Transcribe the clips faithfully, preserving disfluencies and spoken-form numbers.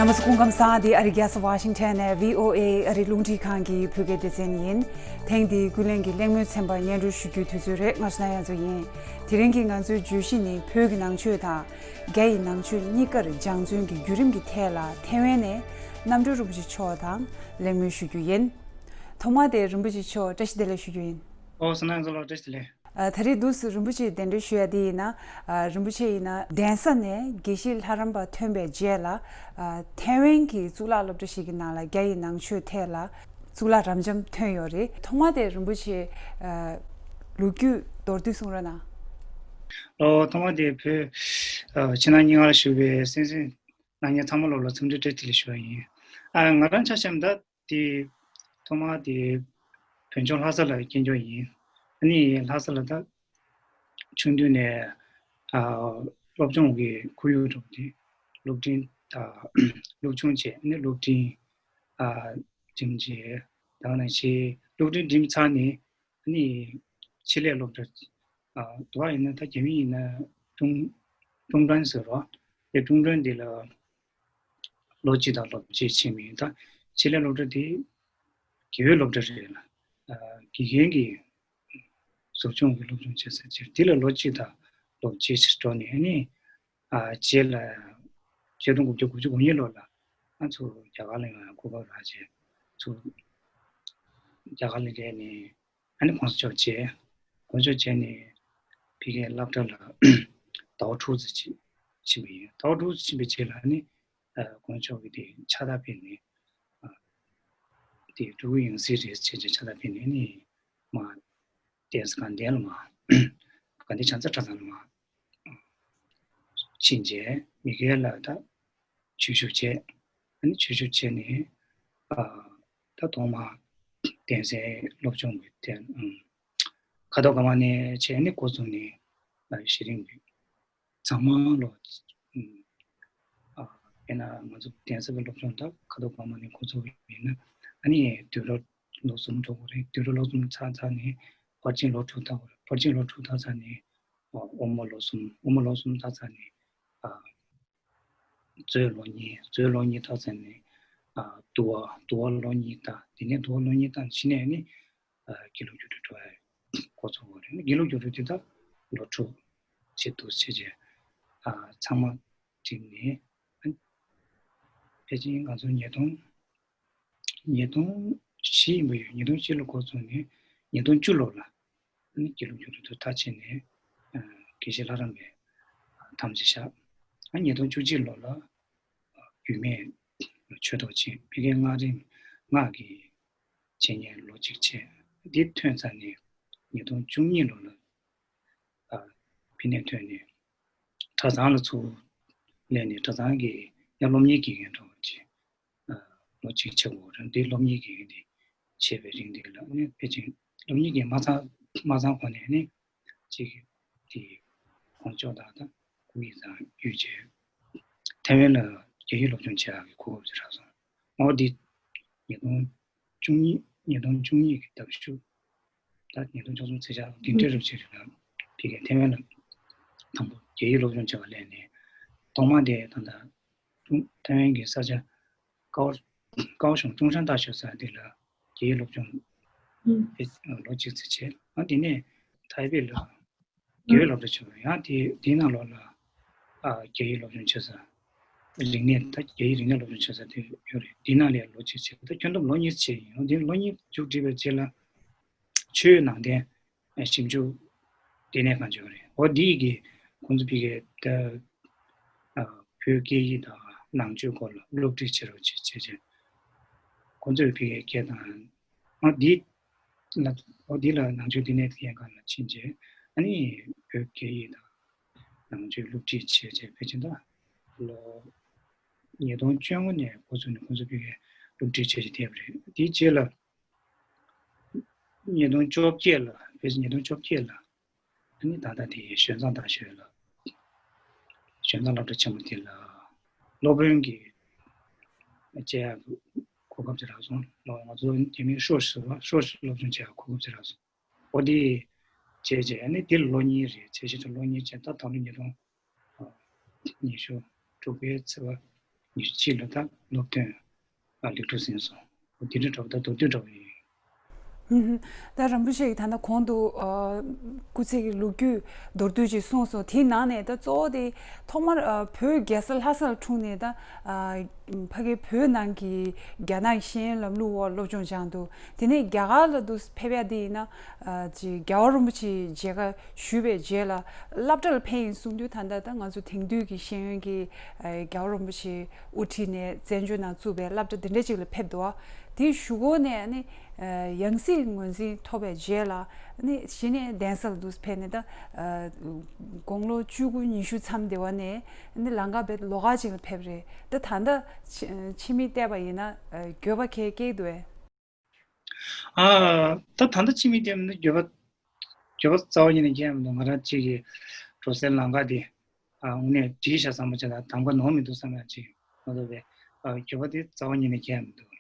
རྣམ་པ་ཚོ་སྐུ་ཁམས་བཟང་། འདི་ཨ་རི་རྒྱལ་ས་ཝ་ཤིང་ཊོན་ནས་བྷི་ཨོ་ཨེ་ཨ་རི་རླུང་འཕྲིན་ཁང་གི་བོད་སྐད་སྡེ་ཚན་ཡིན། ཐེངས་འདིའི་ཀུན་གླེང་གི་གླེང་མོལ་ཚན་པར་སྙན་སྒྲོན་ཞུ་རྒྱུའི་དུས་ཚོད་རེད། ང་ཚོ་ན་ཡ་མཚོ་ཡིན། དེ་རིང་གི་ང་ཚོའི་བརྗོད་གཞི་ནི་བོད་ཀྱི་ནང་ཆོས་དང་རྒྱ་ཡི་ནང་ཆོས་གཉིས་ཀར་སྦྱང་བརྩོན་གྱི་བརྒྱུད་རིམ་གྱི་ཐད་ལ་ཐེ་ཝན་ནས་རྣམ་གྲོལ་རིན་པོ་ཆེ་མཆོག་དང་གླེང་མོལ་ཞུ་རྒྱུ་ཡིན། ཐོག་མ་དེ་རིན་པོ་ཆེ་མཆོག་བཀྲ་ཤིས་བདེ་ལེགས་ཞུ་རྒྱུ་ཡིན། ཨོ་བསོད་ནམས་བཟང་ལགས། བཀྲ་ཤིས་བདེ་ལེགས། ཨ། ད་རེས་འདུག་སེ་རིན་པོ་ཆེ་གདན་འདྲེན་ཞུ་ཡ་དེ་ཡིན་ན། ཨ། རིན་པོ་ཆེ་ཡིན་ན་གདན་ས་ནས་དགེ་བཤེས་ལྷ་རམས་པ་ཐོན་པའི་རྗེས་ལ། ཨ། ཐའེ་ཝན་གྱི་གཙུག་ལག་སློབ་གྲྭ་ཞིག་གི་ནང་ལ་རྒྱ་ཡི་ནང་ཆོས་ཐད་ལ་གཙུག་ལག་རབ་འབྱམས་ཐོན་ཡོད་རེད། ཐོག་མ་དེ་རིན་པོ་ཆེ། ཨ། ལོ་རྒྱུས་མདོར་བསྡུས་གསུང་རོགས་གནང་། ཨོ་ཐོག་མ་དེ་བོད། ཨ། ཕྱི་ནང་གཉིས་ཀར་བཞུགས་པའི་གསན་གཟིགས་གནང་མཁན་ཚང་མ་ལོ་ལ་འཚམས་འདྲི་བཀྲ་ཤིས་བདེ་ལེགས་ཞུ་བ་ཡིན། ཨ། ང་རང་ཆ་བཞག་ན་ད། དེ་ཐོག་མ་དེ་བོད་ལྗོངས་ལྷ་ས་ལ་སྐྱེས་མཆོག་ཡིན། ཨ་ནི་ལྷ་ས་ལ་ད་ཆུང་དུས་ནས། ཨ། སློབ་སྦྱོང་གི་ཁོར་ཡུག་འགྲོ་དེ་སློབ་འབྲིང་དང་སློབ་ཆུང་བྱས། ཨ་ནི་སློབ་འབྲིང་། ཨ། འགྲིམས་བྱས། ད་ག་ནང་བཞིན་སློབ་འབྲིང་འགྲིམས་ཚར་ནས། ཨ་ནི་ཆེད་ལས་སློབ་གྲྭ། ཨ། དུ་བ་ཡིན་ན་ད་རྒྱ་མི་ཡིན་ན་ཀྲུང་ཀྲུང་ཀྲན་ཟེར་རོ། དེ་ཀྲུང་ཀྲན་དེ་ལ་ལོ་གཅིག་དང་ལོ་གཅིག་ཕྱིན་མིན་ད། ཆེད་ལས་སློབ་གྲྭ་དེ་དགེ་འོས་སློབ་གྲྭ་རེད་ལ། ཨ། དགེ་རྒན་གྱི་ཟབ་སྦྱོང་གི་སློབ་སྦྱོང་བྱེད་ས་ཅིག་དེ་ལ་ལོ་གཅིག་དང་ལོ་གཅིག་ཕྱིན་འགྲོ་ནས་ནི། ཨ། རྗེས་ལ་ཆིག་སྟོང་དགུ་བརྒྱ་དགུ་བཅུ་གོ་གཉིས་ལོ་ལ་ང་ཚོ་རྒྱ་གར་ལ་ཡོང་ཡ་གོ་སྐབས་རག་བྱས། ཚུར་རྒྱ་གར་ལ་སླེབས་ནས། ཨ་ནི་གོང་ས་མཆོག་མཇལ། གོང་ས་མཆོག་མཇལ་ནས་ཕ་གིའི་སློབ་གྲྭ་ལ་ཟླ་བ་དྲུག་ཙམ་ཅིག་ཕྱིན་པ་ཡིན། ཟླ་བ་དྲུག་ཙམ་ཕྱིན་པའི་རྗེས་ལ་ནི། ཨ། གོང་ས་མཆོག་གིས་དེ་ཕྱག་རྟགས་ཕུལ་ནས། ཨ། དེ་འབྲུག་ཡང་སྲིད་རེད་ཅེས་བྱས་ཕྱག་རྟགས་ཕུལ་ནས་ནི། མར་གདན་ས་དགའ་ལྡན་ལ་མར། དགའ་ལྡན་བྱང་རྩེ་གྲྭ་ཚང་ལ་མར་ཕྱིན་རྗེས་མི་སྒེར་ལ་ད་ཆོས་ཞུགས་བྱས། ཨ་ནི་ཆོས་ཞུགས་བྱས་ནས། ཨ། ད་ཐོག་མ་གདན་སའི་སློབ་སྦྱོང་གི་དེ། ཨ། ཁ་དོག་དགའ་མ་ནས་བྱས་ནས་འགོ་བཙུགས་ནས། ཨ། གཞི་རིམ་གྱི་ཚང་མ་ལོ། ཨ། དཔེར་ན་ང་ཚོ་གདན་ས་གི་སློབ་སྦྱོང་ད་ཁ་དོག་དགའ་མ་ནས་འགོ་བཙུགས་པ་ཡིན་ན། ཨ་ནི་དུས་རབས་ལོ་གསུམ་འགྲོ་དགོས་རེད། དུས་རབས་ལོ་གསུམ་ཚར་ཚར་ནས་ཕར་ཕྱིན་ལོ་དྲུག་ལྟ་བུ་རེད། ཕར་ཕྱིན་ལོ་དྲུག་ལྟ་ཚར་ནས། ཨ། དབུ་མ་ལོ་གསུམ། དབུ་མ་ལོ་གསུམ་ལྟ་ཚར་ནས། ཨ། མཛོད་ལོ་གཉིས། མཛོད་ལོ་གཉིས་ལྟ་ཚར་ནས། ཨ། འདུལ་བ། འདུལ་བ་ལོ་གཉིས་ལྟ། དེ་ནས་འདུལ་བ་ལོ་གཉིས་ལྟ་ཕྱིན་ནས་ནི། ཨ། དགེ་ལུགས་རྒྱུགས་སྤྲོད་འགྲོ་ཡ་འགོ་ཚུགས་པ་རེད། དགེ་ལུགས་རྒྱུགས་སྤྲོད་དེ་ད་ལོ་དྲུག་བྱས་འདུག་བྱས་རྗེས། ཨ། ཚང་མ་འགྲིམས་ནས། ཨ། ཕལ་ཆེར་ང་ཚོ་ཉིས་སྟོང་ཉིས་སྟོང་བཞི་ཡིན་པ་ཡོད། ཉིས་སྟོང་བཞི་ལོ་འགོ་བཙུགས་ནས་ཉིས་སྟོང་བཅུ་ལོ་ལ། ཨ་ནི་དགེ་ལུགས་རྒྱུགས་སྤྲོད་དུ་མཐར་ཕྱིན་ནས། ཨ། དགེ་བཤེས་ལྷ་རམས་པའི་དམ་བཅའ་བཞག་ཨ། ཉིས་སྟོང་བཅུ་གཅིག་ལོ་ལ་རྒྱུད་སྨད་ཆོས་ཐོག་ཕྱིན། ཕ་གིའི་སྔགས་རིམ་སྔགས་ཀྱི་འཆད་ཉན་ལོ་གཅིག་བྱས། འདི་ཐོན་ཚར་ནས་ཉིས་སྟོང་བཅུ་གཉིས་ལོ་ལ། ཨ། ཕ་ནས་ཐོན་ནས་གྲྭ་ཚང་ལ་ཚུར་སླེབས་ནས་གྲྭ་ཚང་གི་ཡང་སློབ་གཉེར་དགེ་རྒན་འདྲ་བོ་ཅིག་ཨ། ལོ་གཅིག་བྱེད་དགོས་རེད། འདི་སློབ་གཉེར་དགེ་རྒན་འདི་བྱས་པའི་རིང་འདི་ལ་ནི་ཕལ་ཆེར་སློབ་གཉེར་དགེ་རྒན་མ་ཚང་མ་ཚང་གོང་ནས་ནི་གཅིག་དེ་གོང་ལྕོག་དང་ད་སྐུ་ཡི་དང་ཡུལ་ཆེ་ཐའེ་ཝན་ལ་རྒྱ་ཡིག་སློབ་སྦྱོང་བྱེད་ཡག་གི་གོ་སྐབས་ཅིག་རག་སོང་། འོ་འདི་ཉིས་སྟོང་བཅུ་གཉིས། ཉིས་སྟོང་བཅུ་གཉིས་ཀྱི་ཟླ་བཞི། ད་ཉིས་སྟོང་བཅུ་གསུམ་ཚེས་བཅུ་དགུན་ཁྲོད་རུ་ཕྱིར་ལ་ཕ་གིའི་ཐའེ་ཝན་ལ་དང་པོ་རྒྱ་ཡིག་སློབ་སྦྱོང་བྱེད་པར་སླེབས་ནས། ཐོག་མ་དེ་ད་ལྟ་ཀྲུང་ཐའེ་ཝན་གྱི་ས་ཆ་ཀའོ་ཀའོ་ཞུང་ཀྲུང་ཧྲན་大学ཟེར་དེ་ལ་རྒྱ་ཡིག་སློབ་སྦྱོང་ཨུམ་ལོ་གཅིག་ཙམ་བྱས། ཨ། དེ་ནས་ཐའེ་པེ་ལ་རྒྱ་ཡིག་སློབ་གྲྭ་ཆེན་མོ། ཡང་དེ་དེའི་ནང་ལོགས་ལ། ཨ། རྒྱ་ཡིག་སློབ་སྦྱོང་བྱེད་ས། རིག་གནས། ད་རྒྱ་ཡིག་རིག་གནས་སློབ་སྦྱོང་བྱེད་ས་དེ་ཡོད་རེད། དེའི་ནང་ལ་ལོ་གཅིག་བྱས། ད་ཁྱོན་བསྡོམས་ལོ་གཉིས་བྱས་ཡིན། འོ་དེ་ལོ་གཉིས་མཇུག་བསྒྲིལ་བའི་རྗེས་ལ་ཆོས་ནང་བསྟན་ཞིབ་འཇུག་ལྟེ་གནས་ཁང་ཅིག་ཡོད་རེད། འོ་དེའི་གི་ཁོང་ཚོ་ཕ་གིའི་ད། ཨ། བོད་སྐད་ཡིག་དང་ནང་ཆོས་སྐོར་ལ་སློབ་ཁྲིད་བྱེད་རོགས་བྱེད་བྱས་བྱས། ཁོང་ཚོས་ཕ་གིའི་སྐད་དང་། ཨ། འདི་ལ། འོ་འདི་ལ་ནང་ཆོས་ལྟེ་གནས་ལྷན་ཁང་ལ་ཕྱིན་རྗེས། ཨ་ནི་བོད་སྐད་ཡིག་དང་ནང་ཆོས་སློབ་ཁྲིད་བྱས་རྗེས་ཕལ་ཆེར་ད་ལོ་ཉིས་སྟོང་བཅོ་ལྔ་ནས་འགོ་བཙུགས་ནས་ཁོང་ཚོ་ཕ་གིའི་སློབ་ཁྲིད་བྱས་རྗེས་བསྡད་པ་རེད། དེའི་རྗེས་ལ་ཉིས་སྟོང་བཅོ་བརྒྱད་ལ། ཕལ་ཆེར་ཉིས་སྟོང་བཅོ་བརྒྱད་ལ། ཨ་ནི་ད་ལྟ་དེ་ཞོལ་མཚམས་ད་ཞོལ་ལ། ཞོལ་མཚམས་སློབ་གྲྭ་ཆེན་མོ་དེ་ལ་སློབ་དཔོན་གྱི་བྱེད་ཡག་གི་གོ་སྐབས་ཅིག་རག་སོང་། ལོ། ང་ཚོ་རྒྱ་མིའི་ཧྲོ་ཞི་ཟེར་བ། ཧྲོ་ཞི་སློབ་སྦྱོང་བྱེད་ཡག་གོ་སྐབས་ཅིག་རག་སོང་། འོ་དེ་བྱས་རྗེས་ཨ་ནི་དེ་ལོ་གཉིས་རེད། བྱས་རྗེས་དེ་ལོ་གཉིས་བྱས། ད་ད་ལོ་ཉིས་སྟོང་ཉི་ཤུ་དྲུག་པའི་ཚེས་པ་ ཉི་ཤུ་གཅིག་ལོ་ད་སློབ་ཐོན་ལ་ལེགས་གྲུབ་ཟིན་སོང་། འོ་དེ་འདྲ་འདྲ་པོ་ད་མདོར་བསྡུས་འདྲ་པོ་ཡིན། ཧུམ་ཧུམ། ད་རིན་པོ་ཆེ་གིས་ད་ལྟ་གོང་དུ་ཨ་སྐུ་ཚེ་གི་ལོ་རྒྱུས་མདོར་བསྡུས་ཅིག་གསུངས་སོང་། དེའི་ནང་ནས་ད་གཙོ་བོ་དེ་ཐོག་མར་ཨ་བོད་རྒྱལ་ས་ལྷ་སར་འཁྲུངས་ནས། ད་ཨ་ཕ་གི་བོད་ནང་གི་རྒྱ་ནག་གི་ཤེས་ཡོན་ལམ་ལུགས་འོག་སློབ་སྦྱོང་སྦྱངས་འདུག། དེ་ནས་རྒྱ་གར་ལ་འདུག་ཕེབས་ཡ་དེ་ཡིན་ན། ཨ་ཅིག་རྒྱལ་བ་རིན་པོ་ཆེའི་མཇལ་ཁ་ཞུས་པའི་རྗེས་ལ་སློབ་གྲྭ་ལ་ཕེབས་ཡིན་གསུངས་དུས། ད་ལྟ་ད་ང་ཚོ་དེང་དུས་ཀྱི་ཤེས་ཡོན་གྱི་ཨ་རྒྱལ་བ་རིན་པོ་ཆེ་དབུ་ཁྲིད་ནས་བཙན་བྱོལ་ནང་བཙུགས་པའི་སློབ་གྲྭ་དེ་འདྲ་ཅིག་ལ་ཕེབས་འདུག། ཨ་དེའི་གཞུག་གུ་ནས་ཨ་ནི་ཨ་ཡང་སྲིད་ངོས་འཛིན་ཐོབ་པའི་རྗེས་ལ། ཨ་ནི་གཞི་ནས་གདན་ས་ལ་འདུག་ཕེབས་ནས། ད་ཨ་དགུང་ལོ་བཅུ་དགུ་ཉི་ཤུ་མཚམས་དེ་བ་ནས་ཨ་ནི་ལམ་ཁ་དཔེ་ལོགས་ཀ་ཅིག་ལ་ཕེབས་རེད། ད་ད་ལྟ་ཕྱི་ཕྱི་མིག་བལྟས་པ་ཡིན་ན་ཨ་འགྱོད་པ་ག་གེ་སྐྱེ་གི་འདུག་གས། ཨ། ད་ད་ལྟ་ཕྱི་མིག་བལྟས་ན་འགྱོད་པ་འགྱོད་པ་རྩ་བ་ཉིད་ནས་སྐྱེ་ཡ་མི་འདུག། ང་རང་གཅིག་གི་འགྲོ་སའི་ལམ་ཁ་དེ་ཨ་དངོས་གནས་བྲིས་བཞག་བསམ་པ་བྱས་ན་གདམ་ག་ནོར་མི་འདུག་བསམ་ཡ་ཅིག་མ་གཏོགས་པའི་ཨ་འགྱོད་པ་དེ་རྩ་བ་ཉིད་ནས་སྐྱེ་ཡ་མི་འདུག།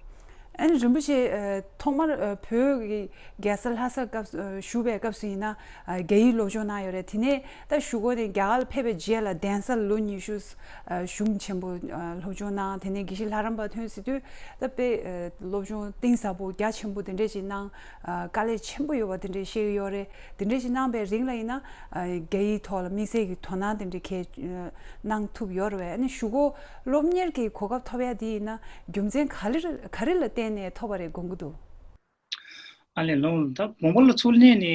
ཨ་ནི་རིན་པོ་ཆེ་ཨ་ཐོག་མར་ཨ་བོད་ཀྱི་རྒྱལ་ས་ལྷ་ས་སྐབས་ཨ་བཞུགས་པའི་སྐབས་སུ་ཡིན་ན། ཨ་རྒྱ་ཡིག་སློབ་སྦྱོང་གནང་ཡོད་རེད། དེ་ནས་ད་གཞུག་གུ་ནས་རྒྱ་གར་ལ་ཕེབས་པའི་རྗེས་ལ་གདན་ས་ལོ་ཉི་ཤུ་ཨ་གཞུང་ཆེན་པོ་ཨ་སློབ་སྦྱོང་གནང་། དེ་ནས་དགེ་བཤེས་ལྷ་རམས་པ་ཐོན་ཟེར་དུས། ད་དཔེ་ཨ་སློབ་སྦྱོང་གཏིང་ཟབ་པོ་རྒྱ་ཆེན་པོ་དེ་འདྲས་ཅིག་གནང་། ཨ་དཀའ་ལས་ཆེན་པོ་ཡོད་པ་དེ་འདྲས་བཤད་ཀྱི་ཡོད་རེད། དེ་འདྲས་ཅིག་གནང་པའི་རིང་ལ་ཡིན་ན་ཨ་རྒྱ་ཡིག་ཐོག་ལ་དམིགས་བསལ་གྱི་དོ་སྣང་དེ་འདྲས་གས་ཨ་གནང་ཐུབ་ཡོད་རེད་པས། ཨ་ནི་གཞུག་གུ་སློབ་གཉེར་གྱི་གོ་སྐབས་ཐོབ་ཡ་དེ་ཡིན་ན་རྒྱུ་མཚན་ག་རེ་ག་རེ་ལ་བརྟེན་ནས་ཐོབ་པ་རེད་དགོངས་ཀྱི་འདུག། ཨ་ལས་ལོ་ད་དགོངས་པ་ལ་ཚུར་སླེབས་ནས་